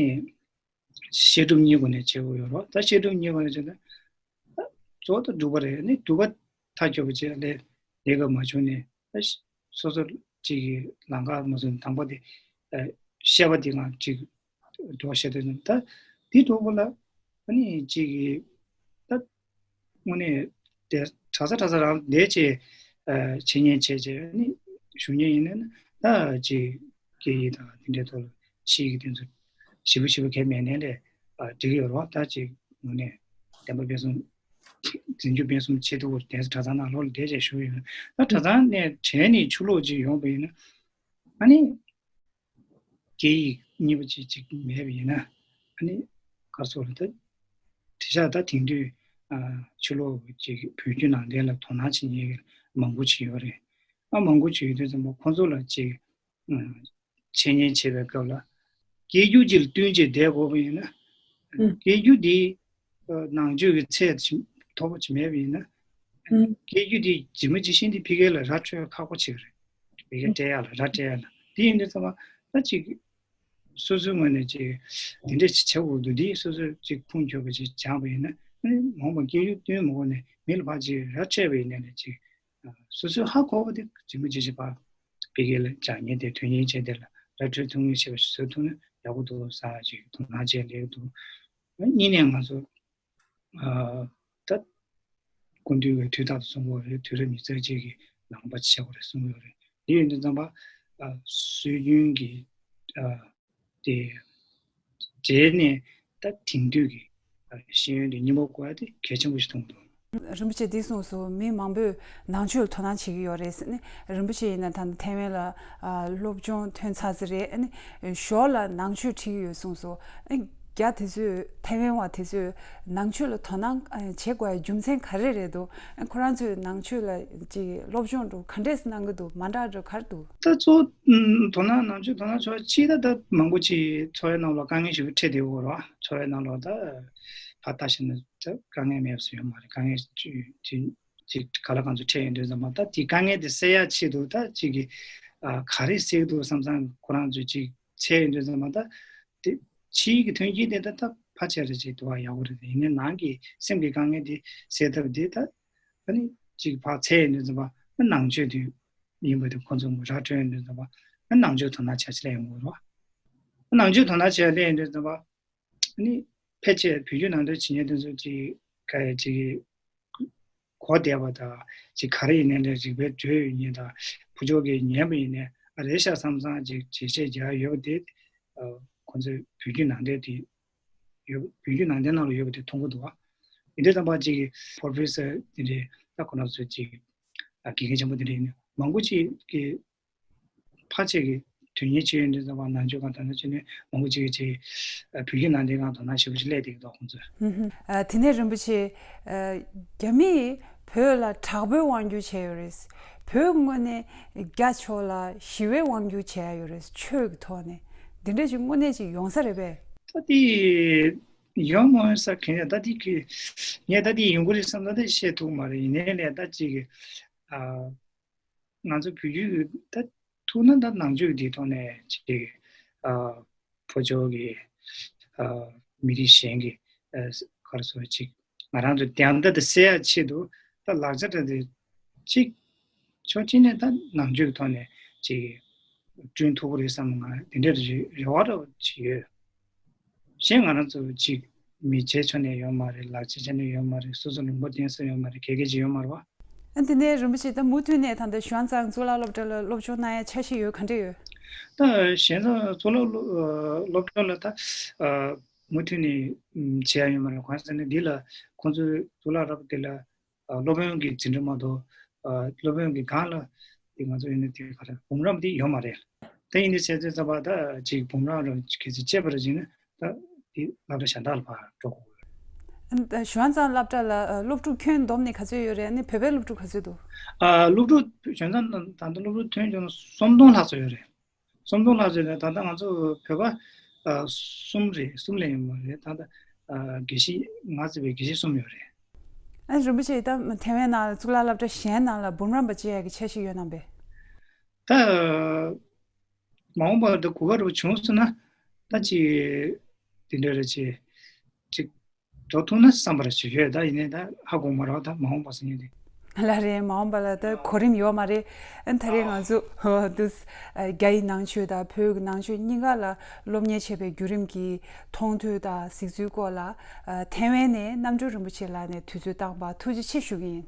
བཤད་སྒྲུབ་གཉིས་སྒོ་ནས་བྱེད་དགོས་ཡོད་རེད། ད་བཤད་སྒྲུབ་གཉིས་སྒོ་ནས་བྱེད་ན་ད་གཙོ་བོ་ད་སྒྲུབ་པ་རེད། ཨ་ནི་སྒྲུབ་པ་མཐའ་འཁྱོལ་བ་བྱས་ལས་ལས་ཀ་མ་བྱུང་ནས་ད་སོ་སོ་ཅིག་གི་ལམ་ཁ་མ་བཟུང་དང་པོ་དེ་བཤད་པ་དེ་ང་ཅིག་འགྲོ་བཤད་དོན་ད་འདི་གྲོགས་པོ་ལ་ཨ་ནི་གཅིག་གིས་ད་དངོས་གནས་དེ་གྲྭ་ས་གྲྭ་ས་རང་བསྡད་བྱས་འཆད་ཉན་བྱས་བྱས་ཨ་ནི་ཞུ་མཁན་ཡིན་ན་ད་གཅིག་སྐད་ཡིག་དང་དེ་འདྲའི་ཐོག་ལ་ཕྱི་ཡི་དེ་ཚོ་ཞིབ་པོ་ཞིབ་པོ་གལ་མེད་ནའི་ལས་འགྲིག་གི་ཡོད་རེད་བ། ད་གཅིག་དངོས་གནས་བསྟན་པ་སྤེལ་གསུམ་འཛིན་སྐྱོང་སྤེལ་གསུམ་བྱེད་ཐུབ་པར་དེ་གྲྭ་ཚང་ནང་ལོགས་ལ་བསྡད་བྱས་ཞུ་གི་ཡོད། ད་གྲྭ་ཚང་ནས་དྲན་ནས་ཕྱི་ལོགས་གཅིག་ཡོང་པ་ཡིན་ན་ཨ་ནི། སྐད་ཡིག་གཉིས་པ་ཅིག་ཅིག་མེད་པ་ཡིན་ན་ཨ་ནི་ག་རེ་ཟེར་དགོས་རེད། ད་དེང་སང་ད་དེང་དུས་ཨ་ཕྱི་ལོགས་ཀྱི་བོད་བརྒྱུད་ནང་བསྟན་ལ་དོ་སྣང་བྱེད་མཁན་མང་པོ་ཅིག་ཡོད་རེད། ཨ་མང་པོ་ཅིག་ཡོད་དུས་ཙམ་པ་ཁོང་ཚོ་ལ་ཅིག་ཨ་འཆད་ཉན་བྱེད་པའི་སྐབས་ལ་སྐད་སྒྱུར་ཅིག་ལ་བསྟུན་བྱས་བསྡད་དགོས་པ་ཡིན་ན་ཨ་ཨུ། སྐད་སྒྱུར་འདི་ཨ་ནང་ཆོས་ཀྱི་ཚད་ཅིག་མཐོ་པོ་ཅིག་མེད་པ་ཡིན་ན། ཨུ། སྐད་སྒྱུར་དེ་ཇི་མ་ཇི་བཞིན་དེ་ཕ་གི་ལ་ར་འཕྲོད་ཁག་པོ་ཅིག་རེད། ཕ་གི་སྤྲད་ཡག་ལ་ར་སྤྲད་ཡག་ལ་དེ་ཡིན་དུས་ཙམ་པ་ད་ཅིག་སོ་སོའི་ངོས་ནས་ཅིག་དེ་འདྲས་ཅིག་བྱེད་དགོས་འདུག་དེ་སོ་སོས་ཅིག་ཁུངས་འཁྱོལ་བ་ཅིག་སྦྱངས་པ་ཡིན་ན་ཨ་ནི་མ་འོངས་པ་སྐད་སྒྱུར་བསྟུན་མ་དགོས་ནས་མི་ལ་ཕར་ཅིག་ར་སྤྲད་པ་ཡིན་ནའི་ཅིག་སོ་སོས་ཧ་གོ་བ་དེ་ཇི་མ་ཇི་བཞིན་ཕར་ཕ་གི་ལ་སྦྱང་མཁན་དེ་དོན་གཉེར་བྱས་དེ་ལ་ར་འཕྲོད་ཐུབ་མཁན་ཞེས་པ་ཞིག་བཟོ་ཐུབ་ན་ཡག་པོ་འདུག་བསམ་ཅིག་དོ་སྣང་བྱས་སླེབས་འདུག་གཉིས་ནས་ང་ཚོ། ཨ་ད་སྐུ་མདུན་གྱིས་དུས་རྟག་ཏུ་གསུང་གི་ཡོད་རེད། དུས་རབས་ཉི་ཤུ་རྩ་གཅིག་གི་ལམ་ཁ་ཕྱེ་དགོས་རེད་གསུང་གི་ཡོད་རེད། འདི་ཡིན་དུས་ཙམ་པ་ཨ་སྲོལ་རྒྱུན་གྱི་ཨ་དེ་འབྲེལ་ནས་ད་དེང་དུས་ཀྱི་ཨ་ཤེས་ཡོན་དེ་སྙིང་པོ་དགོས་ཡ་དེ་གལ་ཆེན་པོ་ཞིག་མཐོང་གི་འདུག་རིན་པོ་ཆེ་འདི་གསུངས་སོང་། མི་མང་པོས་ནང་ཆོས་ལ་དོ་སྣང་བྱེད་ཀྱི་ཡོད་རེད་ཟེར་ནས། རིན་པོ་ཆེ་ཡིན་ན་ད་ལྟ་ཐའེ་ཝན་ལ་ཨ་སློབ་སྦྱོང་ཐོན་ཚར་ཟིན་རེད། ཨ་ནི་ཞོར་ལ་ནང་ཆོས་ཁྲིད་ཀྱི་ཡོད་གསུངས་སོང་། ཨ་ནི་ རྒྱ་དེ་ཚོས་ཐའེ་ཝན་བ་དེ་ཚོས་ནང་ཆོས་ལ་དོ་སྣང་ཨ་བྱེད་དགོས་ཡ་རྒྱུ་མཚན་ག་རེ་རེད་འདུག་ཨ་ཁོ་རང་ཚོས་ནང་ཆོས་ལ་ཅིག་སློབ་སྦྱོང་འགྲོ་ག་འདྲས་གནང་གི་འདུག་མ་འདྲ་འགྲོ་ག་རེ་འདུག་ད་གཙོ་བོ་ཨམ་དོ་སྣང་ནང་ཆོས་དོ་སྣང་ཆོག་ཅིག་ད་ད་མང་པོ་ཅིག་འཚོ་བའི་ནང་ལོགས་དཀའ་ངལ་ཞིག་འཕྲད་བསྡད་ཡོད་རེད་བ། འཚོ་བའི་ནང་ལོགས་ད་ཕར་ལྟ་ཤེས་ན་ད་དཀའ་ངལ་མེད་པ་ཞིག་ཡོད་མ་རེད། དཀའ་ངལ་ཅིག་ཅིག་ཅིག་ག་ལ་གང་ཚོད་འཕྲད་ཡོད་དུས་ཙམ་པ་ད་དེ་དཀའ་ངལ་དེ་སེལ་ཡ་ཆེད་དུ་ད་ཅིག་གི་ཨ་ག་རེ་སེལ་གི་འདུག་བསམ་བསམ་ཁོ་རང་ཚོས་ཅིག་འཚོལ་ཡོང་དུས་ཙམ་པ་ད་དེ་ཕྱིའི་གི་མཐུན་རྐྱེན་དེ་ད་ད་ཕལ་ཆེར་ཅིག་དུ་བ་ཡག་པོ་རེད། ཡིན་ནའི་ནང་གི་སེམས་ཀྱི་དཀའ་ངལ་དེ་སེལ་ཐབས་དེ་ད་ཨ་ནི་ཅིག་ཕར་འཚོལ་ཡོང་དུས་ཙམ་པ་ནང་ཆོས་དེ་ཡིན་པ་དེ་ཁོང་ཚོ་ར་འཕྲོད་ཡོང་དུས་ཙམ་པ་ནང་ཆོས་དོ་སྣང་བྱ་ཆེད་ལ་ཡོང་དགོས་རེད་བ། ནང་ཆོས་དོ་སྣང་བྱ་ལ་ཡོང་དུས་ཙམ་པ་ཨ་ནི་ཕལ་ཆེར་བོད་བརྒྱུད་ནང་བསྟན་བྱེད་མཁན་དེ་ཚོ་ཅིག་ག་ཡ་ཅིག་གོ་བསྡད་པ་དང་ཅིག་ག་རེ་ཡིན་ནའི་ལས་རིག་པའི་འགྲོས་ཡོད་མཁན་དང་བུ་ཕྱོགས་ཀྱིས་ཉན་པ་ཡིན་ནའི་ཨ་རེད་ཤག་བསམ་བསམ་ཅིག་ཅིག་བྱས་རྒྱག་ཡོད་པ་དེ་ཨ་ཁོང་ཚོའི་བོད་བརྒྱུད་ནང་བསྟན་དེ་ཡོད། བོད་བརྒྱུད་ནང་བསྟན་ནང་ལ་ཡོད་པ་དེ་མཐོང་གི་འདུག་བ། ཡིན་དུས་ཙམ་པ་ཅིག་པོ་རོ་ཕེ་སར་དེ་འདྲའི་ད་ཁོ་རང་ཚོ་ཅིག་ཨ་དགེ་རྒན་ཆེན་པོ་དེ་འདྲ་ཡིན་ན་མང་པོ་ཅིག་གིས་ཕལ་ཆེར་གྱི་དོན་གཉེར་བྱེད་ཡོད་འདུག་ཙམ་པ་ནང་ཆོས་སྒང་དང་ནང་ཆོས་ནི་མང་པོ་ཅིག་གིས་ཅིག་ཨ་བོད་བརྒྱུད་ནང་བསྟན་སྒང་དོ་སྣང་ཞེ་པོ་ཅིག་སླེབས་བསྡད་ཀྱི་འདུག་ཁོང་ཚོས། ཨ་དེ་ནས་རིན་པོ་ཆེ་ཨ་རྒྱ་མིས་བོད་ལ་དྲག་པོའི་དབང་སྒྱུར་བྱས་ཡོད་རེད། བོད་དངོས་གནས་རྒྱ་ཕྱོགས་ལ་ཞི་བའི་དབང་སྒྱུར་བྱས་ཡོད་རེད། ཆོས་ཀྱི་ཐོག་ནས་འདི་འདྲ་ཅིག་དངོས་གནས་ཅིག་ཡོང་ས་རེད་པས། ད་དེ་ཡོང་མ་ཡོང་ས་གང་ཡང་ད་དེ་གི་ངས་ད་དེ་ཡོང་གི་རེད་བསམ་ད་དེ་བཤད་ཐུབ་མ་རེད། ཡིན་ནའི་ལས་ད་ཅིག་ཨ། ང་ཚོ་བོད་བརྒྱུད་ཀྱི་ད་ཐུག་ན་ད་ནང་ཆོས་ཀྱི་ཐོག་ནས་ཅིག་ཨ་ཕོ་ཅོག་གི་ཨ་མི་རིགས་གཞན་གྱི་ཨ་ག་རེ་ཟེར་ཅིག་ང་རང་ཚོ་དེ་འདྲ་དེ་སེལ་ཡ་ཆེད་དུ་ད་ལག་ཆ་འདྲ་དེ་ཅིག་ཕྱོགས་གཅིག་ནས་ད་ནང་ཆོས་ཀྱི་ཐོག་ནས་ཅིག་བསྐྲུན་ཐུབ་ཀྱི་རེད་བསམ་ང་དེ་འདྲ་རེ་རེ་བ་འདྲ་བོ་ཅིག་ཡོད། གཞན་ང་རང་ཚོ་ཅིག་མི་ཆེ་ཆ་ནས་ཡོད་མ་རེད། ལག་ཆ་ཆ་ནས་ཡོད་མ་རེད། སོ་སོ་ལུང་པ་བསྟན་ས་ཡོད་མ་རེད། ག་གེ་ཅིག་ཡོད་མ་རེད་བ། ཨ་དེ་ནས་རིན་པོ་ཆེ་ད་མུ་མཐུད་ནས་ད་ལྟ་ཞུ་ཨན་ཙང་གཙུག་ལག་སློབ་གྲྭ་ལ་སློབ་སྦྱོང་གནང་ཡ་འཆར་གཞི་ཡོད་ག་འདྲ་ཡོད། ད་ཞུ་ཨན་ཙང་གཙུག་ལག་སློབ་སློབ་གྲྭ་ལ་ད་མུ་མཐུད་ནས་བྱེད་ཡ་ཡོད་མ་རེད། གང་ཟེར་ན་འདི་ལ་ཁོང་ཚོའི་གཙུག་ལག་རབ་དེ་ལ་སློབ་དཔོན་གྱི་འཛིན་གྲྭ་མ་གཏོགས་སློབ་དཔོན་གྱི་སྒང་ལ་དེ་ང་ཚོ་ཡིན་ན་དེ་ག་རེ་འབུམ་རམས་དེ་ཡོད་མ་རེད། ད་ཡིན་དུས་བྱས་ཙང་ཙམ་པ་ད་ཅིག་འབུམ་རམས་རང་གི་ཚེ་གཅེས་པར་བྱས་ན་ད་དེ་སློབ་གྲྭ་གཞན་དག་ལ་ཕར་འགྲོ་དགོས། ཞུ་ཨན་ཙང་སློབ་གྲྭ་ལ་སློབ་ཕྲུག་ཁྱོན་བསྡོམས་ནས་ག་ཚོད་ཡོད་རེད། ཨ་ནི་བོད་པའི་སློབ་ཕྲུག་ག་ཚོད་འདུག་སློབ་ཕྲུག་ཞུ་ཨན་ཙང་ད་ལྟ་སློབ་ཕྲུག་ཐོན་བྱུང་ན་སུམ་སྟོང་ལྷག་ཙམ་ཡོད་རེད། སུམ་སྟོང་ལྷག་ཙམ་ལས་ད་ལྟ་ང་ཚོ་བོད་པ་ཨ་གསུམ་རེད། གསུམ་ལས་ཡོད་མ་རེད། ད་ལྟ་ཨ་དགེ་བཤེས་ང་བརྩིས་པའི་དགེ་བཤེས་གསུམ་ཡོད་རེད། ཨ་རིན་པོ་ཆེ་ད་ཐའེ་ཝན་ནང་ལ་གཙུག་ལག་སློབ་གྲྭ་གཞན་ནང་ལ་འབུམ་རམས་པ་བྱེད་ཡག་གི་འཆར་གཞི་ཡོད་ནམ་པས། ད་མ་འོངས་པར་ད་གོ་སྐབས་རེ་བྱུང་སོང་ན་ད་ཅིག་དེ་འདྲ་རེ་ཅིག་ཅིག་འགྲོ་ཐུབ་ན་བསམ་པ་རེ་ཅིག་ཡོད། ད་ཡིན་ནའི་ད་ཧ་གོ་མ་རེད་བ། ད་མ་འོངས་པ་ཟེར་མཁན་དེ། ལགས་རེད། མ་འོངས་པ་ལ་ད་གོ་རིམ་ཡོད་མ་རེད། ཨ་ད་རེས་ང་ཚོ་འདུག་རྒྱ་ཡི་ནང་ཆོས་དང་བོད་ཀྱི་ནང་ཆོས་གཉིས་ཀ་ལ་སློབ་གཉེར་བྱེད་པའི་བརྒྱུད་རིམ་གྱི་མཐོང་ཐོས་དང་གཟིགས་ཚུལ་སྐོར་ལ་ཐའེ་ཝན་ནས་རྣམ་གྲོལ་རིན་པོ་ཆེ་ལགས་ནས་དུས་ཚོད་བཏང་བར་ཐུགས་རྗེ་ཆེ་ཞུ་གི་ཡིན།